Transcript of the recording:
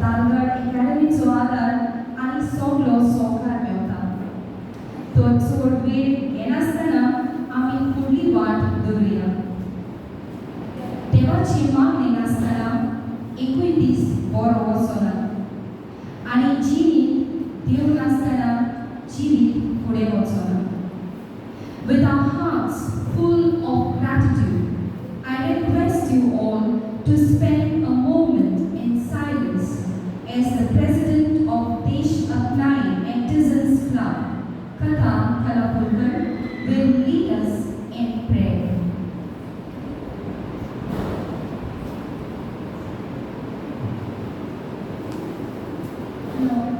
तालगड एकाडमीचो आदार आनी सगलो सहकार मेवता. तर चड वेळ घेनासतना आमी फुडली वाट धरुया. देवाची मागणी नासतना एकूय दीस बरो वचना आनी जिणेंत देव नासतना जिवीत फुडें वचना. With our hearts full of gratitude, I request you all to spend a moment in silence as the president of Desh Apnai Artisans Club, Katha Kalapurkar, will lead us in prayer. Lord,